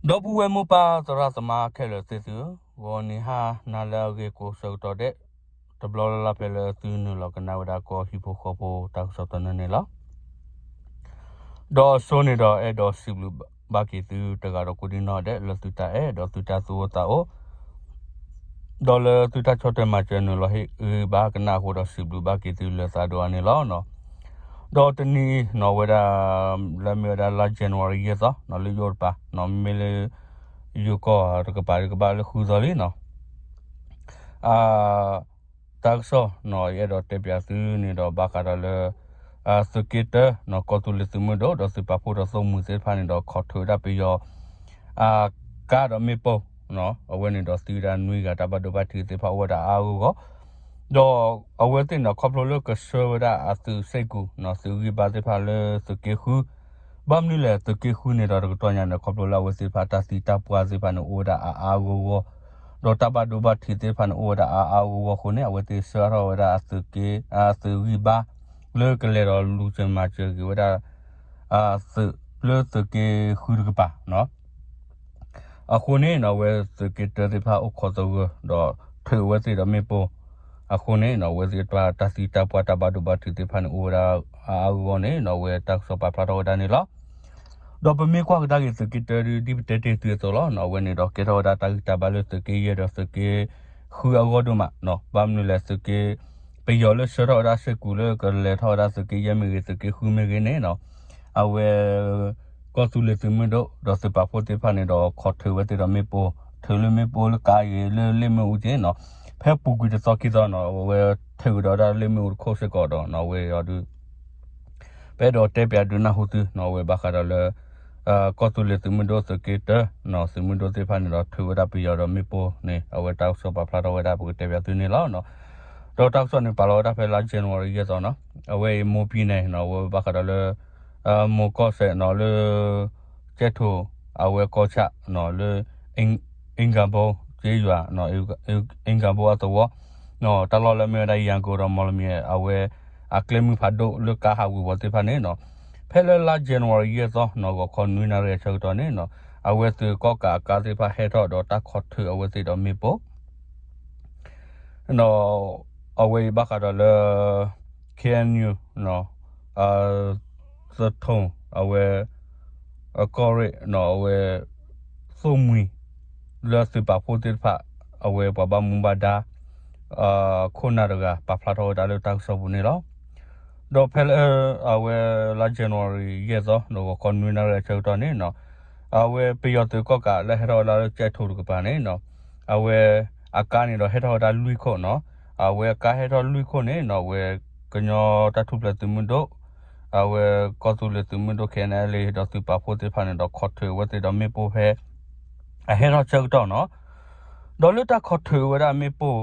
ဒီပုၢ်ဝဲၢ်မိၢ်ပၢ်သရၣ်သမါခဲလၢာ်သ့ၣ်သုဧၢ, ဂီၤနံၤဟါနၤလၢအဂ့ၤကိးဆၢကတီၢ်ဒဲး, တဘျီလၢ်လၢ်ဖဲလၢသုနုာ်လီၤကနၣ်ဝဲဒၣ်ကီၢ်ဟံၣ်ဖိဃီဖိတၢ်ကစီၣ်သနၢၣ်န့ၣ်လီၤ. ဒီးအဆိန့ၣ်ဒီးအဲၣ်ဒိးစံးဘျုးဘၣ်က့ၤသုတဂၤဒီးကိးဒံနီၢ်ဒဲး လၢသုတၢ်အဲၣ်ဒီးသုတၢ်သူၣ်အိၣ်သးအိၣ် ဒီးလၢသုတၢ်ဆီၣ်ထွဲမၤစၢၤနုာ်လီၤဟ့ၣ်ဂံၢ်ဘါကနၣ်အဃိဒီးစံးဘျုးဘၣ်က့ၤသုလၢသးဒိၣ်အါန့ၣ်လီၤ. ဒီးတနံၤအံၤနီၣ်ဝဲဒၣ် လၢမ့ၢ်ဝဲဒၣ်လါ January ယဲၢ်သီနီၣ် လၢယိၣ်တပၤနီၣ် မ့မ့ၢ်လၢ ယိၤကီၢ်တကပၤဒုးကဘၣ်လၢဃုသီလံနီၣ် တၢ်ကစီၣ်နီၣ် ယအဲၣ်ဒိးတဲပၠးသုန့ၣ်ဒီးဘၣ်ဃးဒီးလၢ သုးက့တၢနီၣ် ကီၢ်သူလ့ၤသုးမုၢ်ဒိၣ် ဒီးသုးပာ်ဖှိၣ်ဒီးသိၣ်မှံၤသ့ၣ်တဖၣ်န့ၣ်ဒီး ခိးထွဲဝဲဒၣ်ပယီၤ ကါဒီးမ့ၣ်ပိၢ်နီၣ် အဝဲန့ၣ်ဒီးသံဝဲဒၣ်နွံဂၤ တၢ်ဘၣ်ဒိဘၣ်ထံးသ့ၣ်တဖၣ်အိၣ်ဝဲဒၣ်အါအါဂီၢ်ဂီၢ် ဒီးအဝဲသ့ၣ်န့ၣ် ခီဖျိလၢကဆှၢဝဲဒၣ်အသုးစ့ၢ်ကီးနီၣ် သုးဂံၢ်ဘါသ့ၣ်တဖၣ်လၢသုးက့ဃု ဘၣ်မနုၤလဲၣ် သုးက့ဃုန့ၣ်ဒီးတကတီၢ်ညါန့ၣ် ခီဖျိလၢအဝဲသ့ၣ်တဖၣ်တၢ်သံတၢ်ပှၢ်သ့ၣ်တဖၣ်န့ၣ် အိၣ်ဝဲဒၣ်အါအါဂီၢ်ဂီၢ် ဒီးတၢ်ဘၣ်ဒိဘၣ်ထံးသ့ၣ်တဖၣ်န့ၣ် အိၣ်ဝဲဒၣ်အါအါဂီၢ်ဂီၢ်အဃိန့ၣ် အဝဲသ့ၣ်ဆှၢထီၣ်ဝဲဒၣ်အသုးက့ အသုးဂံၢ်ဘါ လၢကလဲၤဒီးလူၤစၢၤမၤစၢၤက့ၤဝဲဒၣ် သုးလၢသုးက့ဃုတကပၤနီၣ် အဃိန့ၣ်နီၣ် အဝဲသုးက့တၢသ့ၣ်တဖၣ်အိၣ်ခိးသဂၢၢ် ဒီးထုးအဝဲသ့ၣ်ဒီးမ့ၣ်ပိၢ် အဃိန့ၣ်နီၣ် အဝဲသ့ၣ်တဖၣ်တၢ်သံတၢ်ပှၢ်တၢ်ဘၣ်ဒိဘၣ်ထံးသ့ၣ်တဖၣ်န့ၣ် အိၣ်ဝဲဒၣ်အါအါဂီၢ်ဂီၢ်န့ၣ်နီၣ် အဝဲတၢ်ကစီၣ်ပာ်ဖျါထီၣ်ဝဲဒၣ်န့ၣ်လီၤ. ဒီးပမ့ၢ်ကွၢ်ကဒါက့ၤသုးက့တၢဒုး ဒ်ပတဲတ့ၢ်သုအသိးလီၤနီၣ် အဝဲန့ၣ်ဒီးကဲထီၣ်ဝဲဒၣ်တၢ်ဂံၢ်တၢ်ဘါလၢသုးက့ယဲၢ်ဒီးသုးက့ဃုအဂီၢ်ဒိၣ်မးနီၣ် ဘၣ်မနုၤလဲၣ်သုးက့ ပယီၤလၢဆှၢထီၣ်ဝဲဒၣ်စ့ၢ်ကီးလၢကလဲၤထီၣ်ဝဲဒၣ်သုးက့ယဲၢ်မ့ၢ်ဂ့ၤ သုးက့ဃုမ့ၢ်ဂ့ၤန့ၣ်နီၣ် အဝဲ ကီၢ်သူလ့ၤသုးမုၢ်ဒိၣ် ဒီးသုးပာ်ဖှိၣ်သ့ၣ်တဖၣ်န့ၣ်ဒီး ခိးထုးဝဲသ့ၣ်ဒီးမ့ၣ်ပိၢ် ထုးလၢမ့ၣ်ပိၢ်လၢကါဂ့ၤလၢလ့ၣ်မ့ၣ်အူက့နီၣ် ဖဲပူၤကွံာ်တသီခံသီနီၣ် အဝဲထုးကဒီးဝဲဒၣ်လၢမ့ၣ်အူတခိၣ်စ့ၢ်ကီးဒီးနီၣ် အဝဲအံၤဒုး ပအဲၣ်ဒိးတဲပၠးဒုးနၢ်ဟူသုနီၣ် အဝဲဘၣ်ဃးဒီးလၢ ကီၢ်သူလ့ၤသုးမုၢ်ဒိၣ်သုးက့တၢနီၣ် သုးမုၢ်ဒိၣ်သ့ၣ်တဖၣ်န့ၣ်ဒီးထုးဝဲဒၣ်ပယီၤဒီးမ့ၣ်ပိၢ်န့ၣ် အဝဲတၢ်ကစီၣ်ပာ်ဖျါထီၣ်ဝဲဒၣ်ပကတဲပၠးသုန့ၣ်လီၤ. ဒီးတၢ်ကစီၣ်န့ၣ်ပာ်လီၤဝဲဒၣ်ဖဲလါ January ယဲၢ်သီနီၣ် အဝဲအံၤမိၢ်ပံၤန့ၣ်နီၣ် အဝဲဘၣ်ဃးဒီးလၢ မိၢ်ကီၢ်စဲးနီၣ် လၢ ကဲထိၣ် အဝဲကီၢ်ဆၣ်နီၣ် လၢ အ့ၣ်ဂၤဘိ က့ယွၤ အ့ၣ်ဂၤဘိအသဝီ တၢ်လီၢ်လၢမ့ၢ်ဝဲဒၣ်ယၤကိာ်ဒီးမီၣ်လမံၤ အဝဲ အကျဲမုၢ်ဖးဒိၣ်လၢကါဟးဝ့ၤဝီၤသ့ၣ်တဖၣ်န့ၣ်နီၣ် ဖဲလၢလါ January ယဲၢ်သီနီၣ် ဂီၤခီနွံနၣ်ရံၣ်အဆၢကတီၢ်န့ၣ်နီၣ် အဝဲသုးကီၣ်ကးအကါသ့ၣ်တဖၣ်ဟဲထီၣ်ဒီးတၢ်ခိးထုးအဝဲသ့ၣ်ဒီးမ့ၣ်ပိၢ် ဒီး အဝဲအံၤဘၣ်ဃးဒီးလၢ K N U သထိၣ် အဝဲ ကီၢ်ရ့ၣ်နီၣ် အဝဲ သိၣ်မှံၤ လၢသုးပာ်ဖှိၣ်သ့ၣ်တဖၣ် အဝဲပှၤဘၣ်မူဘၣ်ဒါ ခိၣ်နၢ်တဂၤ ပာ်ဖျါထီၣ်ဝဲဒၣ်လၢတၢ်ကစီၣ်ပူၤန့ၣ်လီၤ. ဒီးဖဲလၢ အဝဲလါ January ယဲၢ်သီ ဒီးဂီၤခီနွံနၣ်ရံၣ်အဆၢကတီၢ်န့ၣ်နီၣ် အဝဲပယီၤသုးကီၣ်ကးလၢဟဲထီၣ်ဝဲဒၣ်လၢကဲထိၣ်တကပၤန့ၣ်နီၣ် အဝဲ အကါန့ၣ်ဒီးဟဲထီၣ်ဝဲဒၣ်လွံၢ်ခိၣ်နီၣ် အဝဲအကါဟဲထီၣ်လွံၢ်ခိၣ်န့ၣ်နီၣ် အဝဲကညီတၢ်ထူၣ်ဖျဲးသုးမုၢ်ဒိၣ် အဝဲကီၢ်သူလ့ၤသုးမုၢ်ဒိၣ် K N L A ဒီးသုးပာ်ဖှိၣ်သ့ၣ်တဖၣ်န့ၣ်ဒီးခိးထုးဝဲသ့ၣ်ဒီးမ့ၣ်ပိၢ်ဖဲ အဟဲထီၣ်ဆၢကတီၢ်နီၣ် ဒီးလၢတၢ်ခိးထုးဝဲဒၣ်မ့ၣ်ပိၢ်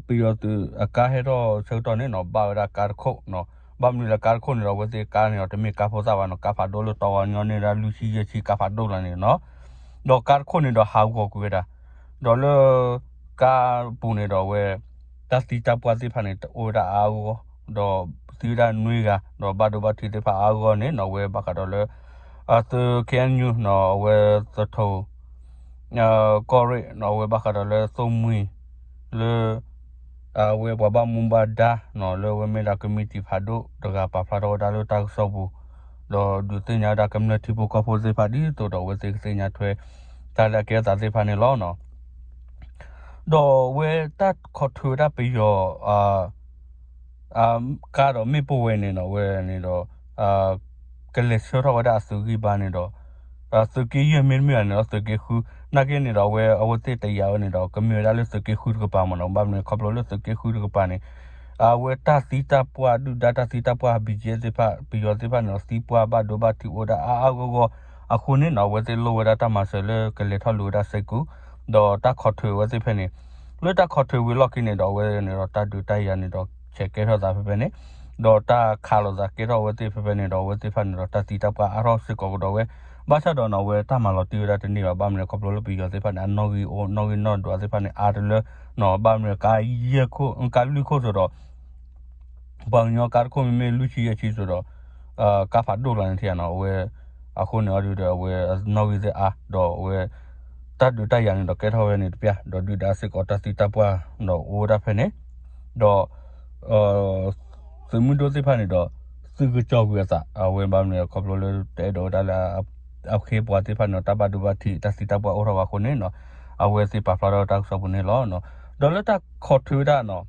ပယီၤသုးအကါဟဲထီၣ်ဆၢကတီၢ်န့ၣ်နီၣ် ဘၣ်ဝဲဒၣ်ကါတခိၣ်နီၣ် ဘၣ်မနုၤလဲၣ်ကါတခိၣ်န့ၣ်ဒီး အဝဲသ့ၣ်ကါန့ၣ်ဒီး တမ့ၢ်ကါဖိသၣ်ဘၣ်နီၣ် ကါဖးဒိၣ်လၢတီဂီၤညီန့ၢ်ဒၣ်လွံၢ်ဆံယဲၢ်ဆံ ကါဖးဒိၣ်လၢန့ၣ်နီၣ် ဒီးကါတခိၣ်န့ၣ်ဒီးဟးဂီၤကွံာ်ဝဲဒၣ် ဒီးလၢ ကါပူၤန့ၣ်ဒီးအဝဲ တၢ်သံတၢ်ပှၢ်သ့ၣ်တဖၣ်န့ၣ် အိၣ်ဝဲဒၣ်အါအါဂီၢ်ဂီၢ် ဒီးသံဝဲဒၣ်နွံဂၤ ဒီးဘၣ်ဒိဘၣ်ထံးသ့ၣ်တဖၣ်အါအါဂီၢ်ဂီၢ်န့ၣ်နီၣ် အဝဲဘၣ်ဃးဒီးလၢ အသုး K N U နီၣ် အဝဲသထိၣ် ကီၢ်ရ့ၣ်နီၣ် အဝဲဘၣ်ဃးဒီးလၢသိၣ်မှံၤ လၢ အဝဲပှၤဘၣ်မူဘၣ်ဒါနီၣ် လၢအဝဲမ့ၢ်ဒၣ်ကမံးတံာ်ဖးဒိၣ်တဂၤပာ်ဖျါထီၣ်ဝဲဒၣ်လၢတၢ်ကစီၣ်ပူၤ ဒီးဒုးသ့ၣ်ညါဝဲဒၣ်ကမျၢၢ်ထံဖိကီၢ်ဖိသ့ၣ်တဖၣ်ဒ်သိးဒီးအဝဲသ့ၣ်ကသ့ၣ်ညါထွဲ တၢ်လၢအကဲအသးသ့ၣ်တဖၣ်န့ၣ်လီၤ. ဒီးအဝဲတၢ်ခိးထုးဝဲဒၣ်ပယီၤ ကါဒီးမ့ၣ်ပိၢ်ဝဲန့ၣ်နီၣ် အဝဲန့ၣ်ဒီး ကလဲၤဆှၢထီၣ်ဝဲဒၣ်အသုးဂံၢ်ဘါန့ၣ်ဒီး သုးက့ယဲၢ်မ့တမ့ၢ်ဘၣ်န့ၣ်ဒီးသုးက့ဃု နာ်က့န့ၣ်ဒီးအဝဲအဝဲသ့ၣ်တယာ်ဝဲန့ၣ်ဒီး ကမ့ၢ်ဝဲဒၣ်လၢသုးက့ဃုတကပၤမ့ၢ်နီၣ် ဘၣ်မနုၤခီဖျိလၢသုးက့ဃုတကပၤန့ၣ် အဝဲတၢ်သံတၢ်ပှၢ်ဒုၣ်ဒါတၢ်သံတၢ်ပှၢ် ဘံၣ်ကၠဲသ့ၣ်တဖၣ် ပယီၤသ့ၣ်တဖၣ်န့ၣ်ဒီးသံပှၢ်ဘၣ်ဒိဘၣ်ထံးအိၣ်ဝဲဒၣ်အါအါဂီၢ်ဂီၢ် အဃိန့ၣ်နီၣ် အဝဲသ့ၣ်လိၣ်ဝဲဒၣ်တၢ်မၤစၢၤလၢကလဲၤထီၣ်လူၤဝဲဒၣ်စ့ၢ်ကီး ဒီးတၢ်ခိးထုးအဝဲသ့ၣ်ဖဲန့ၣ် လၢတၢ်ခိးထုးဝံၤလီၢ်ခံန့ၣ်ဒီးအဝဲန့ၣ်ဒီးတၢ်ဒုးတၢ်ယၤန့ၣ်ဒီးဆဲးကဲထီၣ်သးဖဲဖဲန့ၣ် ဒီးတၢ်ခးလိာ်သးကဲထီၣ်အဝဲသ့ၣ်ဖဲဖဲန့ၣ်ဒီးအဝဲသ့ၣ်တဖၣ်န့ၣ်ဒီးတၢ်သံတၢ်ပှၢ်အါထီၣ်စ့ၢ်ကီးကဒီးဝဲ ဘၣ်ဆၣ်ဒီးနီၣ် အဝဲတၢ်မၤလီၤတံၢ်ဝဲဒၣ်တန့ၢ်ဘၣ် ဘၣ်မနုၤခီဖျိလၢပယီၤသ့ၣ်တဖၣ်န့ၣ် အနီၣ်ဂံၢ်အိၣ်နီၣ်ဂံၢ်နီၣ်ဒွးသ့ၣ်တဖၣ်န့ၣ် အါတလၢ ဘၣ်မနုၤကါယဲၢ်ခိၣ် ကါလွံၢ်ခိၣ်စိၤဒီး ပှၤကညီကါတခိၣ်မ့မ့ၢ်လွံၢ်ဆံယဲၢ်ဆံစိၤဒီး ကါဖးဒိၣ်လီၤန့ၣ်ထံၣ်နီၣ် အဝဲ အဃိန့ၣ်အီၤဒုးဒီး အဝဲနီၣ်ဂံၢ်သ့ၣ်အါ ဒီးအဝဲ တၢ်ဒုးတၢ်ယၤန့ၣ်ဒီးကဲထီၣ်ဝဲန့ၣ်တပျၢ် ဒီးဒုၣ်ဒါစ့ၢ်ကီးတၢ်သံတၢ်ပှၢ်ဒီးအိၣ်ဝဲဒၣ်ဖဲန့ၣ် ဒီး သုးမုၢ်ဒိၣ်သ့ၣ်တဖၣ်န့ၣ်ဒီး သုးကစီၣ်ကွံာ်အသး အဝဲဘၣ်မနုၤခီဖျိလၢတအဲၣ်ဒိးဝဲဒၣ်လၢ အခ့အပှၤသ့ၣ်တဖၣ်န့ၣ်ဒီး တၢ်ဘၣ်ဒိဘၣ်ထံးတၢ်သံတၢ်ပှၢ်အိၣ်ထီၣ်ဘၣ်အဃိန့ၣ် အဝဲသ့ၣ်ပာ်ဖျါထီၣ်တၢ်ကစီၣ်ပူၤန့ၣ်လီၤ. ဒီးလၢတၢ်ခိးထုးဝဲဒၣ်န့ၣ်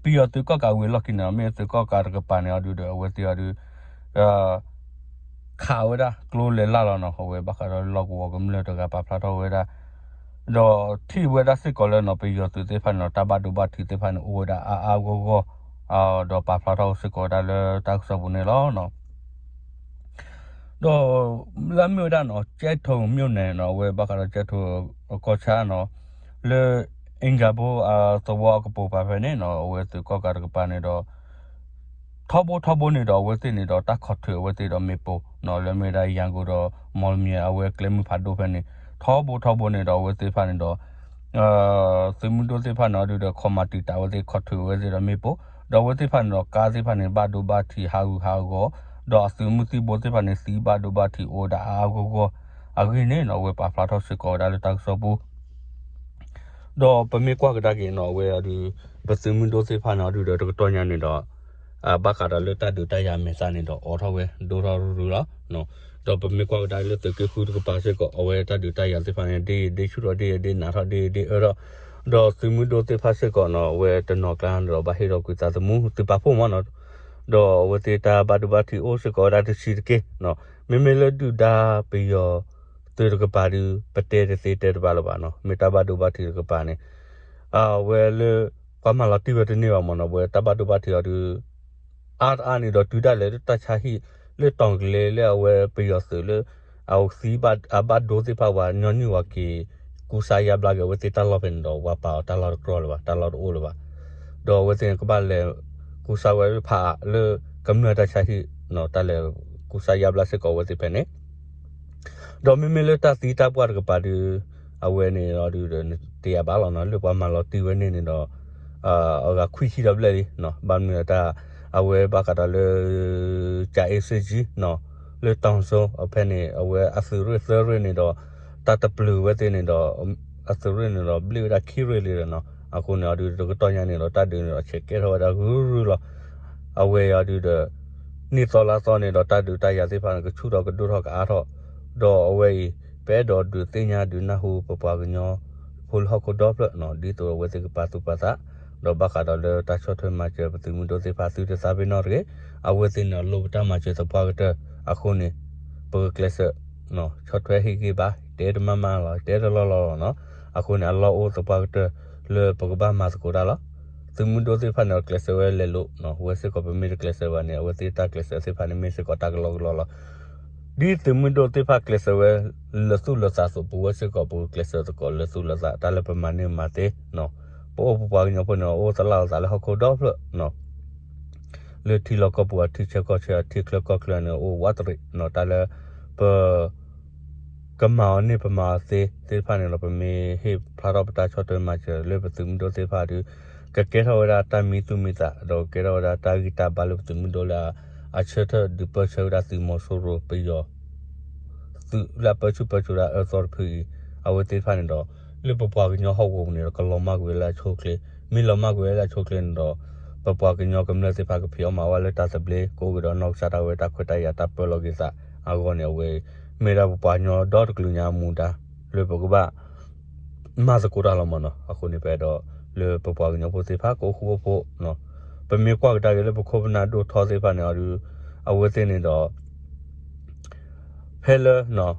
ပယီၤသုးကီၣ်ကးဝံၤအလီၢ်ခံန့ၣ် မ့ၢ်သုးကီၣ်ကးတကပၤန့ၣ်အီၤဒုးဒီး အဝဲသ့ၣ်အီၤဒုး ခးဝဲဒၣ်ကျိလဲၤလၢ်လီၤန့ၣ် အဝဲဘၣ်ဃးဒီးလီၢ်ကဝီၤကမျၢၢ်တဂၤပာ်ဖျါထီၣ်ဝဲဒၣ် ဒီးထံၣ်ဝဲဒၣ်စ့ၢ်ကီးလၢန့ၣ် ပယီၤသုးသ့ၣ်တဖၣ်န့ၣ်ဒီး တၢ်ဘၣ်ဒိဘၣ်ထံးသ့ၣ်တဖၣ်န့ၣ် အိၣ်ဝဲဒၣ်အါအါဂီၢ်ဂီၢ် ဒီးပာ်ဖျါထီၣ်စ့ၢ်ကီးဝဲဒၣ်လၢတၢ်ကစီၣ်ပူၤန့ၣ်လီၤ. ဒီးလၢအမ့ၢ်ဝဲဒၣ်န့ၣ် ကဲထိးမၠိၣ်နဲၣ်န့ၣ် အဝဲဘၣ်ဃးဒီးကဲထိးအကီၢ်ဆၣ်န့ၣ် လၢ အ့ၣ်ဂၤဘိအသဝီအကပိာ်ပၤဖဲန့ၣ်န့ၣ် အဝဲသုးကီၣ်ကးတကပၤန့ၣ်ဒီး ထီဘိထီဘိန့ၣ်ဒီး အဝဲသ့ၣ်န့ၣ်ဒီး တၢ်ခိးထုးအဝဲသ့ၣ်ဒီးမ့ၣ်ပိၢ် လၢမ့ၢ်ဝဲဒၣ် ယၤကိဒီး မီၣ်လမၠဲၣ် အဝဲကျဲမုၢ်ဖးဒိၣ်ဖဲန့ၣ် ထီဘိထီဘိန့ၣ်ဒီး အဝဲသ့ၣ်တဖၣ်န့ၣ်ဒီး သုးမုၢ်ဒိၣ်သ့ၣ်တဖၣ်န့ၣ်အီၤဒုးဒီး ခိးမၤတံာ်တာ်အဝဲသ့ၣ် ခိးထုးအဝဲသ့ၣ်ဒီးမ့ၣ်ပိၢ် ဒီးအဝဲသ့ၣ်တဖၣ်န့ၣ်ဒီး ကါသ့ၣ်တဖၣ်န့ၣ် ဘၣ်ဒိဘၣ်ထံးဟးဂူာ်ဟးဂီၤ ဒီးအသုးမုၢ်သံၣ်ဘိသ့ၣ်တဖၣ်န့ၣ် သံဘၣ်ဒိဘၣ်ထံးအိၣ်ဝဲဒၣ်အါအါဂီၢ်ဂီၢ် အဂ့ၢ်န့ၣ် အဝဲပာ်ဖျါထီၣ်စ့ၢ်ကီးဝဲဒၣ်လၢတၢ်ကစီၣ်ပူၤ ဒီးပမ့ၢ်ကွၢ်ကဒါက့ၤန့ၣ် အဝဲအီၤဒုး ပသုးမုၢ်ဒိၣ်သ့ၣ်တဖၣ်န့ၣ်အီၤဒုးဒီး တကတီၢ်ညါန့ၣ်ဒီး ဘၣ်ဃးဒီးလၢတၢ်ဒုးတၢ်ယၤမဲာ်သၣ်န့ၣ်ဒီး အိးထီၣ်ဝဲဒိၣ်ထီၣ်ရုၢ်ရုၢ်လီၤ. ဒီးပမ့ၢ်ကွၢ်ကဒါလၢသုးက့ဃုတကပၤစ့ၢ်ကီး အဝဲတၢ်ဒုးတၢ်ယၤသ့ၣ်တဖၣ်န့ၣ် ဒ့ၣ်ဒ့ဆူၣ်ထီၣ် ဒ့ၣ်ဒ့နးထီၣ် ဒ့ၣ်ဒ့အၢထီၣ် ဒီးသုးမုၢ်ဒိၣ်သ့ၣ်တဖၣ်စ့ၢ်ကီးန့ၣ် အဝဲတနီၤကျါန့ၣ်ဒီး ဘၣ်ဟ့ၣ်ဒီးကွံာ်သးသမူ သုးပာ်ဖှိၣ်မးန့ၣ် ဒီးအဝဲသ့ၣ်တၢ်ဘၣ်ဒိဘၣ်ထံးအိၣ်စ့ၢ်ကီးဝဲဒၣ်တဆံးတက့ၢ်. မ့မ့ၢ်လၢဒုၣ်ဒါပယီၤသုးတကပၤဒုး ပတဲတသ့တဲတဘၣ်လၢၤဘၣ်န့ၣ် မ့ၢ်တၢ်ဘၣ်ဒိဘၣ်ထံးတကပၤန့ၣ် အဝဲလၢ ပှၤမၤလီၤတံၢ်ဝဲတန့ၢ်ဘၣ်မးန့ၣ် အဝဲတၢ်ဘၣ်ဒိဘၣ်ထံးအီၤဒုး အါတအါန့ၣ်ဒီးတုၤဒၣ်လဲာ်လၢတၢ်ဆါဟံၣ် လၢတီၤကလဲလၢအဝဲပယီၤသုးလၢ အသံအဘၣ်ဒိသ့ၣ်တဖၣ် ပှၤညီနုၢ်ဝဲက့ၤ ကူစါယါဘျါက့ၤအဝဲသ့ၣ်တၢ်လီၢ်ဖဲန့ၣ်ဒီး ပှၤပာ်အီၤတၢ်လီၢ်တကြီလၢၤဘၣ် တၢ်လီၢ်တအိၣ်လၢၤဘၣ်. ဒီးအဝဲသ့ၣ်န့ၣ် ကဘၣ်လဲၤ ကူစါဝဲဖးလၢကမျၢၢ်တၢ်ဆါဟံၣ် တၢ်လဲၤကူစါယါဘျါစ့ၢ်ကီးအဝဲသ့ၣ်ဖဲန့ၣ် ဒီးမ့မ့ၢ်လၢတၢ်သံတၢ်ပှၢ်တကပၤဒုး အဝဲန့ၣ်အီၤဒုးဒီး တယၤဘၣ်လီၤန့ၣ် လၢပှၤမၤလီၤတံၢ်ဝဲန့ၣ်န့ၣ်ဒီး အဂၤခွံဆံဒီးဘျဲၣ်လံန့ၣ် ဘၣ်မနုၤတၢ် အဝဲဘၣ်ဃးဒီးလၢ ကၠၤအ့စ့ကၠံန့ၣ် လၢတီၤစိဖဲန့ၣ် အဝဲအသုးရ့ၣ်သၢရ့ၣ်န့ၣ်ဒီး တၢ်တပျုာ်ဝဲသ့ၣ်န့ၣ်ဒီး အသုးရ့ၣ်န့ၣ်ဒီး ဘျ့ၣ်ဝဲဒၣ်ခံရ့ၣ်လံဒီးန့ၣ် အဃိန့ၣ်အီၤဒုးတကတီၢ်ညါန့ၣ်ဒီး တၢ်ဒုးန့ၣ်ဒီးဆဲးကဲထီၣ်ဝဲဒၣ်ဂုၤဂုၤလီၤ. အဝဲအံၤအီၤဒုးဒီး နံၣ်သီလါသီန့ၣ်ဒီး တၢ်ဒုးတၢ်ယၤသ့ၣ်တဖၣ်န့ၣ် ကဆူၣ်ထီၣ်ကဒိၣ်ထီၣ်ကအါထီၣ် ဒီးအဝဲအံၤ ပအဲၣ်ဒိးဒုးသ့ၣ်ညါဒုးနၢ်ဟူပပှၤကညီ ဖိလံၤဟီၣ်ခိၣ်ဒီဖျၢၣ်န့ၣ် ဒ်သိးအဝဲသ့ၣ်ကပာ်သူၣ်ပာ်သး ဒီးဘၣ်ဃးဒီးလၢတၢ်ဆီၣ်ထွဲမၤစၢၤပသုးမုၢ်ဒိၣ်သ့ၣ်တဖၣ် သုတသးပ့ၤနီၣ်တဂ့ၤ. အဝဲသ့ၣ်န့ၣ်လိၣ်ပတၢ်မၤစၢၤသပှၢ်ကတၢၢ်အဃိန့ၣ် ပကကျဲးစၢး ဆီၣ်ထွဲဟ့ၣ်ဂံၢ်ဘါ တဲတမံၤမံၤလီၤ တဲတလီၢ်လီၢ်လီၤန့ၣ် အဃိန့ၣ် အလီၢ်အိၣ်သပှၢ်ကတၢၢ်လၢပကဘၣ်မၤသကိးတၢ်လီၤ. သုးမုၢ်ဒိၣ်သ့ၣ်တဖၣ်န့ၣ် ကျဲးစၢးဝဲလဲၤလိာ် ဝဲစ့ၢ်ကီးပမ့ၢ်တကျဲးစၢးဘၣ်န့ၣ် အဝဲသ့ၣ်တၢ်ကျဲးစၢးသ့ၣ်တဖၣ်န့ၣ် မ့ၢ်စ့ၢ်ကီးတၢ်ကလီကလီလီၤ. ဒ်သုးမုၢ်ဒိၣ်သ့ၣ်တဖၣ်ကျဲးစၢးဝဲလၢာ်သူၣ်လၢာ်သးအသိး ပဝဲစ့ၢ်ကီးပကကျဲးစၢးသကိးလၢာ်သူၣ်လၢာ်သး တၢ်လၢပမၤန့ၢ်မၤသ့န့ၣ် ပအိၣ်ပပှၤကညီဖိန့ၣ် အိၣ်သလၣ်လီၤသးလၢဟီၣ်ခိၣ်ဒီဖျၢၣ်န့ၣ် လၢထံလီၢ်ကီၢ်ပူၤ အထံဆၢကီၢ်ဆၢ အထံချၢကီၢ်ချၢန့ၣ် အိၣ်ဝးတရံးန့ၣ် တၢ်လၢပ ကမၤအီၤန့ၢ်ပမၤအီၤသ့သ့ၣ်တဖၣ်န့ၣ်ဒီး ပမ့ၢ်ဟ့ၣ်ဖျါထီၣ်ပတၢ်ဆီၣ်ထွဲမၤစၢၤလၢပသုးမုၢ်ဒိၣ်သ့ၣ်တဖၣ်ဒီး ကကဲထီၣ်ဝဲဒၣ်တၢ်မံသူၣ်မံသး ဒီးကကဲထီၣ်ဝဲဒၣ်တၢ်ဂံၢ်တၢ်ဘါလၢပသုးမုၢ်ဒိၣ်လၢအဆၢထၢၣ်ဒုးပၢဆှၢဝဲဒၣ်သုးမီၤစိရိၤပယီၤ သုးလၢအပၢဆူၣ်ပၢစိးဒၣ်အၢသီတဖုအံၤ အဝဲသ့ၣ်တဖၣ်န့ၣ်ဒီး လၢပပှၤကညီဟီၣ်ကဝီၤပူၤန့ၣ်ဒီး ကလီၤမၢ်ကွံာ်ဝဲလၢအဆိအချ့ မ့ၢ်လီၤမၢ်ကွံာ်ဝဲလၢအဆိအချ့န့ၣ်ဒီး ပပှၤကညီကမျၢၢ်သ့ၣ်တဖၣ်ကဖံးအီၣ်မၤအီၣ်ဝဲလၢတၢ်သဘျ့ ကအိၣ်က့ၤဒီးနီၢ်ကစၢ်ဒၣ်ဝဲတၢ်ခွဲးတၢ်ယာ်တၢ်ပၢလီၤက့ၤသးအဂီၢ်န့ၣ် အဝဲအံၤ မ့ၢ်ဒၣ်ပပှၤကညီဒီတကလုာ်ညါအမူဒါ လၢပကဘၣ် မၤသကိးတၢ်လီၤမးနီၤ. အဃိန့ၣ် ပအဲၣ်ဒိးလၢပပှၤကညီဖိသ့ၣ်တဖၣ် ကအိၣ်ဃူအိၣ်ဖိး ပမ့ၢ်ကွၢ်ကဒါက့ၤလၢပခိၣ်ပနၢ်ဒိၣ်ထီသ့ၣ်တဖၣ်န့ၣ်အီၤဒုး အဝဲသ့ၣ်န့ၣ်ဒီး ဖဲလၢ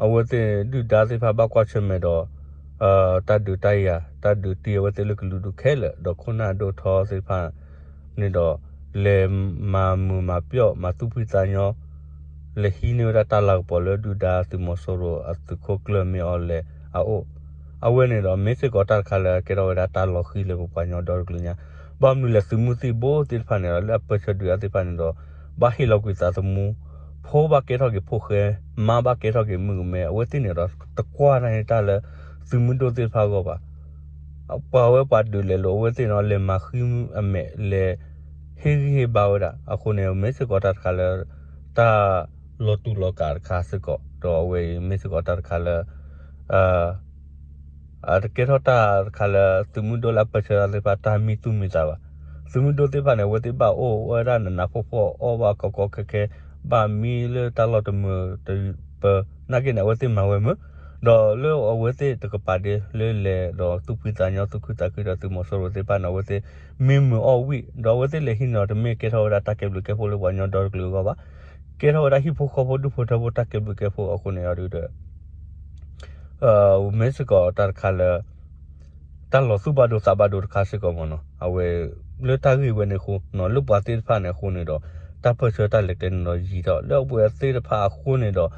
အဝဲသ့ၣ်ဒုၣ်ဒါသ့ၣ်တဖၣ်ဘၣ်ကွၢ်ဆၢၣ်မဲာ်ဒီး တၢ်ဒုးတၢ်ယၤ တၢ်ဒုးတံၢ်အဝဲသ့ၣ်လၢကလုာ်ဒူၣ်ခဲလၢာ် ဒီးခိၣ်နၢ်ဒိၣ်ထီသ့ၣ်တဖၣ်န့ၣ်ဒီး လဲၤမၤမုာ်မၤပျီၣ် မၤသူၣ်ဖှံသးညီ လဲၤဟံးန့ၢ်ဝဲဒၣ်တၢ်လၤကပီၤလၢဒုၣ်ဒါသုးမီၤစိရိၤအသုးခိၣ်ကျၢၢ်မ့ၢ်အီၤလဲၣ်အအိၣ် အဝဲန့ၣ်ဒီး မ့ၢ်စ့ၢ်ကီးတၢ်တခါလၢကဲထီၣ်ဝဲဒၣ်တၢ်လီၤဃံၤလၢပပှၤကညီဒီတကလုာ်ညါ ဘၣ်မနုၤလဲၣ် သုးမုၢ်သံၣ်ဘိသ့ၣ်တဖၣ်န့ၣ်ဒီး လၢအပၢဆှၢဒုၣ်ဒါသ့ၣ်တဖၣ်န့ၣ်ဒီး ဘၣ်ဟ့ၣ်လီၤကွံာ်သးသမူ ဖိဘၣ်ကဲထီၣ်က့ၤဖိဃဲ မါဘၣ်ကဲထီၣ်က့ၤမုၣ်ကမဲ အဝဲသ့ၣ်န့ၣ်ဒီး တကွၢ်တၢ်န့ၣ်တၢ်လၢ သုးမုၢ်ဒိၣ်သ့ၣ်တဖၣ်အဂီၢ်ဘၣ်. ပှၤဝဲပှၤဒုးလဲၤလိာ်အဝဲသ့ၣ်န့ၣ် လဲၤမၤဃံအမဲာ် လဲၤဟ့ၣ်ဂံၢ်ဟ့ၣ်ဘါဝဲဒၣ် အဃိန့ၣ် မ့ၢ်စ့ၢ်ကီးတၢ်တခါလၢ တၢ် လီၤတူာ်လီၤကာ်တခါစ့ၢ်ကီး, ဒီးအဝဲအံၤမ့ၢ်စ့ၢ်ကီးတၢ်တခါလၢ အတကဲထီၣ်တၢ်တခါလၢ သုးမုၢ်ဒိၣ်လၢအပၢၢ်ဆၢတၢ်သ့ၣ်တဖၣ် တၢ်မံသူၣ်မံသးဘၣ်. သုးမုၢ်ဒိၣ်သ့ၣ်တဖၣ်န့ၣ် အဝဲသ့ၣ်ဘၣ်အိၣ်ဝဲဒၣ်နးနးဖှီၣ်ဖှီၣ် အီၣ်ဘၣ်ကီကီခဲခဲ, ဘၣ်မံလၢတၢ်လီၢ်တမုာ်တပၢၤ, နာ်က့န့ၣ် အဝဲသ့ၣ်မၤဝဲမုာ်, ဒီးလၢအဝဲသ့ၣ်တကပၤဒ်လၢလဲၤဒီးသူၣ်ဖှံသးညီ သူၣ်ခုသးခုဒီးသုးမီၤစိရိၤသ့ၣ်တဖၣ်န့ၣ် အဝဲသ့ၣ်မံမုာ်အီၣ်ဝံၣ်, ဒီးအဝဲသ့ၣ်လဲၤဟံးန့ၢ်ဒီး တမ့ၢ်ကဲထီၣ်ဝဲဒၣ်တၢ်ကဲဘျုးကဲဖှိၣ်လၢပှၤကညီဒီတကလုာ်အဂီၢ်ဘၣ်. ကဲထီၣ်ဝဲဒၣ်ဟံၣ်ဖိဃီဖိဒူၣ်ဖိထၢဖိတၢ်ကဲဘျုးကဲဖှိၣ်အဃိန့ၣ်အီၤဒုဒီး မ့ၢ်စ့ၢ်ကီးတၢ်တခါလၢ တၢ်လီၤသူၣ်ဘၣ်ဒိသးဘၣ်ဒိတခါစ့ၢ်ကီးမ့ၢ်နီၤ. အဝဲ လၢတၢ်ဂ့ၢ်ဝဲန့ၣ်အဃိ လၢပှၤသ့ၣ်တဖၣ်န့ၣ်အဃိန့ၣ်ဒီး တၢ်ပၢၢ်ဆၢတၢ်လဲၤကျဲန့ၣ်ဒီးယံာ်ထီၣ် လၢအဝဲသ့ၣ်တဖၣ်အဃိန့ၣ်ဒီး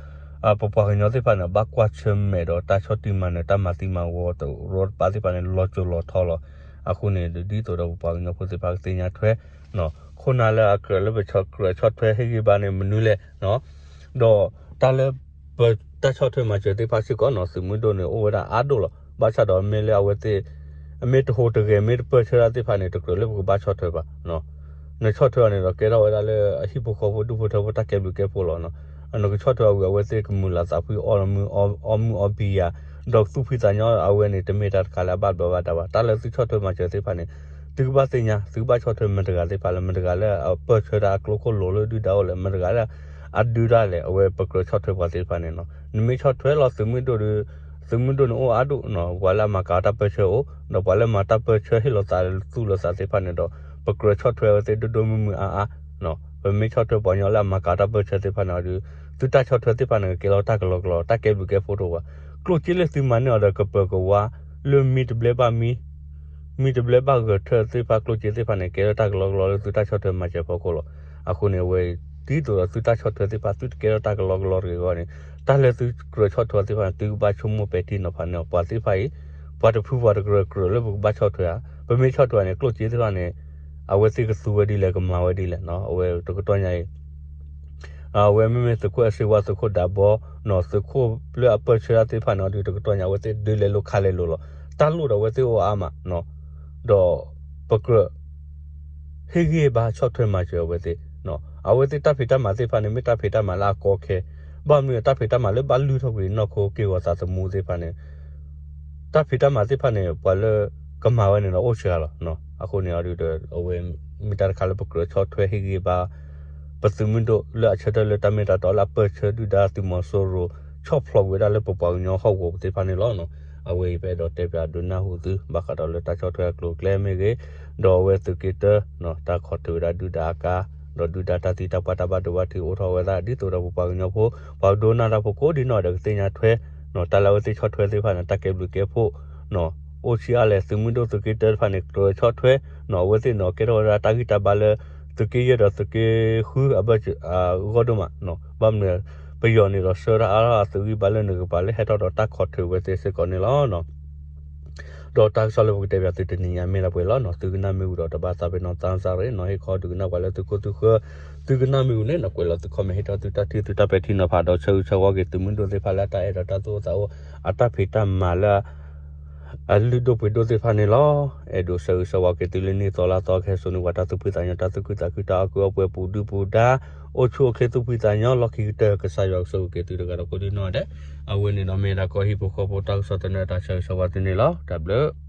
ပပှၤကညီသ့ၣ်တဖၣ်န့ၣ် ဘၣ်ကွၢ်ဆၢၣ်မဲာ်ဒီးတၢ်ဆီၣ်တံၢ်မၤနၢၤ တၢ်မၤသံမၤဝီတရီတပါသ့ၣ်တဖၣ်န့ၣ် လီၤစိၤလီၤထီလီၤ. အဃိန့ၣ် ဒ်သိးဒီးပပှၤကညီဖိသ့ၣ်တဖၣ်ကသ့ၣ်ညါထွဲ ခိၣ်နၢ်လၢအကြၢးလၢပကြၢးဆီၣ်ထွဲဟ့ၣ်ဂံၢ်ဘါန့ၣ် မနုၤလဲၣ် ဒီးတၢ်လၢ ပတၢ်ဆီၣ်ထွဲမၤစၢၤသ့ၣ်တဖၣ်စ့ၢ်ကီးနီၤ သုးမုၢ်ဒိၣ်န့ၣ် အိၣ်ဝဲဒၣ်အါဒိၣ်လီၤ. ဘၣ်ဆၣ်ဒီးမ့ၢ်လၢအဝဲသ့ၣ် အမ့ၢ်တဟူးတဂဲၤ မ့ၢ်တပၢၢ်ဆၢတၢ်သ့ၣ်တဖၣ်န့ၣ် တကြၢးလၢပကဘၣ်ဆီၣ်ထွဲဘၣ်. နဆီၣ်ထွဲအီၤန့ၣ်ဒီး ကဲထီၣ်ဝဲဒၣ်လၢအဟံၣ်ဖိဃီဖိဒူၣ်ဖိထၢဖိတၢ်ကဲဘျုးကဲဖှိၣ်လီၤ. နကဆီၣ်ထွဲအီၤဝံၤ အဝဲသ့ၣ်ကမုာ်လၤသးဖှံ အီၣ်မူအီၣ်ဘံယၤ ဒီးသူၣ်ဖှံသးညီအဝဲန့ၣ် တမ့ၢ်တၢ်တခါလၢအဘၣ်ဘျီးဘၣ်ဒါဘၣ်. တၢ်လၢသုဆီၣ်ထွဲမၤစၢၤသ့ၣ်တဖၣ်န့ၣ် သုကဘၣ်သ့ၣ်ညါ သုကဘၣ်ဆီၣ်ထွဲမတၤတဂၤသ့ၣ်တဖၣ်လဲၣ်, မတၤတဂၤလၢအပၢၢ်ဆၢတၢ်အကျိခိၣ်လိၤလၢဒုၣ်ဒါအိၣ်လဲၣ်, မတၤတဂၤလၢအဒုးတၢ်လဲၣ်, အဝဲပကြၢးဆီၣ်ထွဲပှၤသ့ၣ်တဖၣ်န့ၣ်နီၤ. နမ့ၢ်ဆီၣ်ထွဲလီၤသုးမုၢ်ဒိၣ်ဒီး သုးမုၢ်ဒိၣ်န့ၣ်အိၣ်အါဒိၣ်နီၤ, ပှၤလၢအမၤကၤတၢ်ပၢၢ်ဆၢအိၣ်, ဒီးပှၤလၢမၤတၢ်ပၢၢ်ဆၢဟ့ၣ်လီၤသးသူၣ်လီၤသးသ့ၣ်တဖၣ်န့ၣ်ဒီး ပကြၢးဆီၣ်ထွဲအဝဲသ့ၣ်ဒိၣ်ဒိၣ်မုၢ်မုၢ်အါအါ ပမ့ၢ်ဆီၣ်ထွဲပှၤကညီလၢအမၤကၤတၢ်ပၢၢ်ဆၢသ့ၣ်တဖၣ်န့ၣ်ဒီး သုတၢ်ဆီၣ်ထွဲသ့ၣ်တဖၣ်န့ၣ် ကကဲလီၤတၢ်ကလီကလီ တၢ်ကဲဘျုးကဲဖှိၣ်တအိၣ်ဘၣ်. ကျိၣ်စ့လၢသုမၤန့ၢ်အီၤဒီးကပၢၤကဝါ လၢမံတဘျဲဘၣ်မံ မံတဘျဲဘၣ်ဂဲၤထၢၣ်သ့ၣ်တဖၣ် ကျိၣ်စ့သ့ၣ်တဖၣ်န့ၣ် ကဲထီၣ်တၢ်ကလီကလီလၢသုတၢ်ဆီၣ်ထွဲမၤစၢၤဖီခိၣ်လီၤ. အဃိန့ၣ် အဝဲ ဒ်သိးဒီးသုတၢ်ဆီၣ်ထွဲသ့ၣ်တဖၣ် သုတကဲထီၣ်တၢ်ကလီကလီတဂ့ၤအဂီၢ်န့ၣ် တၢ်လၢသုကြၢးဆီၣ်ထွဲသ့ၣ်တဖၣ်န့ၣ် သုကဘၣ်ဆိကမိၣ်ပဲာ်ထံနီၤဖးန့ၢ်အီၤ ပှၤသ့ၣ်တဖၣ်အံၤ ပှၤတဖုပှၤတကြၢးကြၢးလၢပကဘၣ်ဆီၣ်ထွဲဧါ. ပမ့ၢ်ဆီၣ်ထွဲန့ၣ် ကျိၣ်စ့သ့ၣ်တဖၣ်န့ၣ် အဝဲသ့ၣ်ကသူဝဲဒ်လဲၣ် ကမၤဝဲဒ်လဲၣ်နီၤ. အဝဲတကတီၢ်ညါအံၤ အဝဲမ့မ့ၢ်သုးခိၣ်အဲၣ်စ့ဝါ သုးခိၣ်ဒးဘီ နီၤ သုးခိၣ်လၢအပၢၢ်ဆၢတၢ်သ့ၣ်တဖၣ်န့ၣ်ဒီး တကတီၢ်ညါ အဝဲသ့ၣ်ဒုးလဲၤလိာ်ခးလဲၤလိာ်လီၤ. တၢ်လိၣ်ဒီးအဝဲသ့ၣ်အိၣ်အါမးနီၤ. ဒီးပကြၢး ဟ့ၣ်ဂံၢ်ဘါဆီၣ်ထွဲမၤစၢၤအဝဲသ့ၣ်နီၤ. အဝဲသ့ၣ်တၢ်ဖံးတၢ်မၤသ့ၣ်တဖၣ်န့ၣ် မ့ၢ်တၢ်ဖံးတၢ်မၤလၢအကီခဲ, ဘၣ်မနုၤတၢ်ဖံးတၢ်မၤလၢဘၣ်လုၢ်ထီၣ်ကွံာ်နီၢ်ခိက့ၢ်ဂီၤသးသမူသ့ၣ်တဖၣ်န့ၣ် တၢ်ဖံးတၢ်မၤသ့ၣ်တဖၣ်န့ၣ် ပှၤလၢကမၤဝဲန့ၣ်ဒီးအိၣ်စှၤလီၤ. အဃိန့ၣ်အီၤဒုးဒီး အဝဲမ့ၢ်တၢ်တခါလၢပကြၢးဆီၣ်ထွဲဟ့ၣ်ဂံၢ်ဘါ ပသုးမုၢ်ဒိၣ်လၢအဆၢထၢၣ်လၢတၢ်မ့ၢ်တၢ်တီလၢအပၢၢ်ဆၢဒုၣ်ဒါသုးမီၤစိရိၤ ဆီၣ်ဖျိးကွံာ်ဝဲဒၣ်လၢပပှၤကညီဟီၣ်ကဝီၤသ့ၣ်တဖၣ်န့ၣ်လီၤ. အဝဲအံၤပအဲၣ်ဒိးတဲပၠးဒုးနၢ်ဟူသု ဘၣ်ဃးဒီးလၢတၢ်ဆီၣ်ထွဲအကျိၤအကျဲမ့ၢ်ဂ့ၤ, ဒီးအဝဲသုးက့တၢ တၢ်ခိးထုးဝဲဒၣ်ဒုၣ်ဒါအကါ ဒီးဒုၣ်ဒါတၢ်သံတၢ်ပှၢ်တၢ်ဘၣ်ဒိဘၣ်ထံးအိၣ်ထီၣ်ဝဲဒၣ် ဒ်သိးဒီးပပှၤကညီဖိ ပှၤဒိကနၣ်တၢ်ဖိကိးဒ်နီၢ်ဒီးကသ့ၣ်ညါထွဲ တၢ်လၢအဝဲသ့ၣ်ဆီၣ်ထွဲသ့ၣ်တဖၣ်န့ၣ် တၢ်ကဲဘျုးကဲဖှိၣ် အိၣ်ဆံးအါလဲၣ် သုးမုၢ်ဒိၣ်သုးက့တၢတဖၣ်န့ၣ် ကြၢးဆီၣ်ထွဲ အဝဲသ့ၣ်န့ၣ်ကဲထီၣ်ဝဲဒၣ်တၢ်ဂံၢ်တၢ်ဘါလၢ သုးက့ယဲၢ်ဒီးသုးက့ဃုအဘၢၣ်စၢၤ အဂီၢ်ဒိၣ်မး, ဘၣ်မနုၤ ပယီၤန့ၣ်ဒီးဆှၢတၢ်အါထီၣ်အသုးဂံၢ်ဘါလၢနကပၤလၢဟဲထီၣ်ဒီးတၢ်ခိးထုးဝဲသ့ၣ်စ့ၢ်ကီးန့ၣ်လီၤ. ဒီးတၢ်ကစီၣ်လၢပကတဲပၠးသုတနံၤညါမ့ၢ်ဒၣ်ပှဲၤလီၤနီၤ. သုကနၣ်မ့ၢ်ဝံၤဒီးတဘၣ်သးပ့ၤနီၣ်သးစၢ်ရ့ၣ်နီၤ ဟ့ၣ်ခီဒုးကနၣ်ပှၤလၢသုခိၣ်သုဃၢၤ, သုကနၣ်မ့ၢ်ဝံၤန့ၣ်နီၤ ကွဲးလီၤသု comment ဟ့ၣ်ထီၣ်သုတၢ်ထံၣ်သုတၢ်ပဲာ်ထံနီၤဖးဒီးဆၢဂ့ၤဆၢဝါက့ၤသုးမုၢ်ဒိၣ်သ့ၣ်တဖၣ်လၢအတၢ်အဲၣ်ဒီးတၢ်သူၣ်အိၣ်သးအိၣ် အတၢ်ဖံးတၢ်မၤလၢ အလုၢ်ဒိၣ်ပှ့ၤဒိၣ်သ့ၣ်တဖၣ်န့ၣ်လီၤ. အဲၣ်ဒိးဆၢဂ့ၤဆၢဝါက့ၤသုလၢနံၣ်သီလါသီကဟဲစိာ်န့ၢ်ပှၤတၢ်သူၣ်ဖှံသးညီ တၢ်သူၣ်ခုသးခု တၢ်အီၣ်ကုၢ်အီပှဲၤပူၤဒုၣ်ပူၤဒါ အိၣ်ဆူၣ်အိၣ်ချ့သူၣ်ဖှံသးညီလီၢ်ခံကတၢၢ် ကစၢ်ယွၤကဆိၣ်ဂ့ၤက့ၤသုတဂၤဒီးကိးဒ်နီၢ်ဒဲး. အဝဲန့ၣ်ဒီးမ့ၢ်ဒၣ်ကီၢ်ဟံၣ်ဖိဃီဖိတၢ်ကစီၣ်သနၢၣ်တၢ်ဆၢဂ့ၤဆၢဝါသုန့ၣ်လီၤ. တၢ်ဘျုး